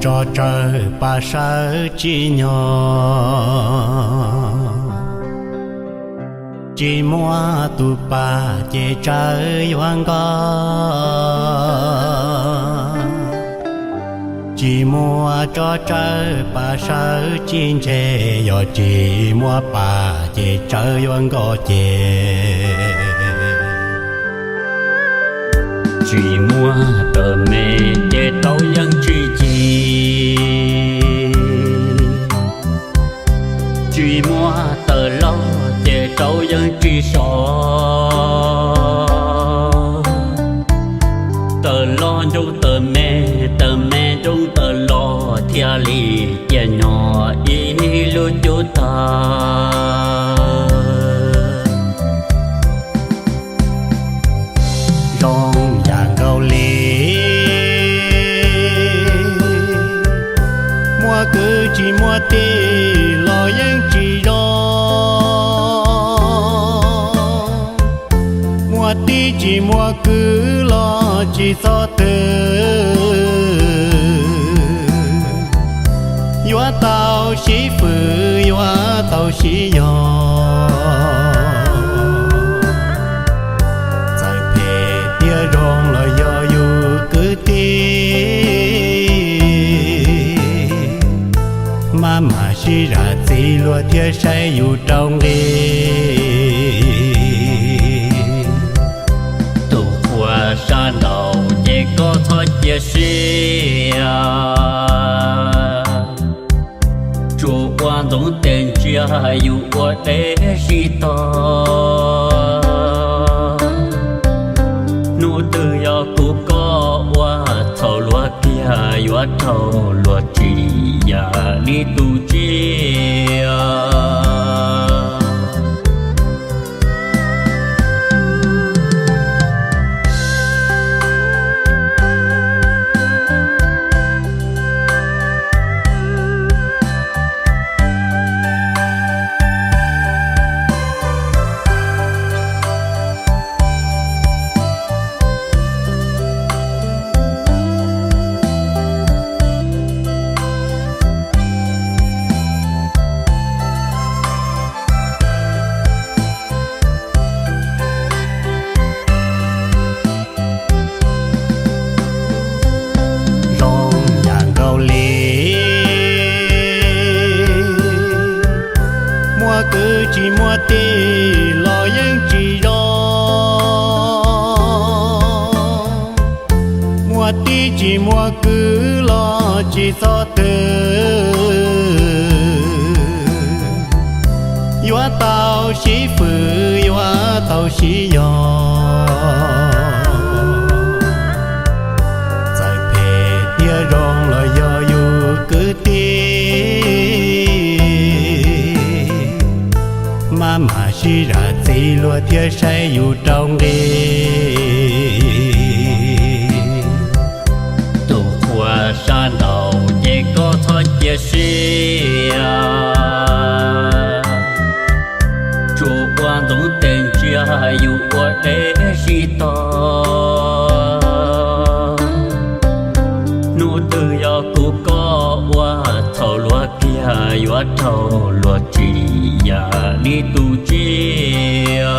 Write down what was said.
Tso tsawv pas sawv tsim nyog, tsis muaj tus pam ces tsawv yuav nkoj. Tsis muaj tso tsawv pas sawv tsis ntse, yog tsis muaj pam ces tsawv yuav nkoj ces. Tsis muaj taws me ces rau yeej tsis ci. Tsis muaj taws loj ces rau yeej tsis so. Taws loj ncoo taws me, taws me ncoo taws loj, thiaj li cia nyog ib lub cub tag. Zoo yam nkaus li muaj kwv tsis muaj tij los yeej tsis zoo. Muaj tij tsis muaj kwv los tsis txhob twg, yuav tau sib fwm yuav tau sib yog. Txawm phem thiab zoo los yog yus kwv tij, maj mam sib zam txim luag thiaj saib yus rau nqi. Tus qhua sab nraud ces koj txhob cia siab, tsuas ua ntxoov tes ntsia yus ua deb sib tog. Hnub twg yog kuv koj ua txhaum luag kiag yuav raug luag tsim yam li tus tsiaj. Zoo yam nkaus li muaj kwv tsis muaj tij los yeej tsis zoo. Muaj tij tsis muaj kwv los tsis txhob twg, yuav tau sib fwm yuav tau sib yog. Txawm phem thiab zoo los yog yus kwv tij, maj mam sib zam txim luag thiaj saib yus rau nqi. Tus qhua sab nraud ces koj txhob cia siab, tsuas ua ntxoov tes ntsia yus ua deb sib tog. Hnub twg yog kuv koj ua txhaum luag kiag yuav raug luag tsim yam li tus tsiaj.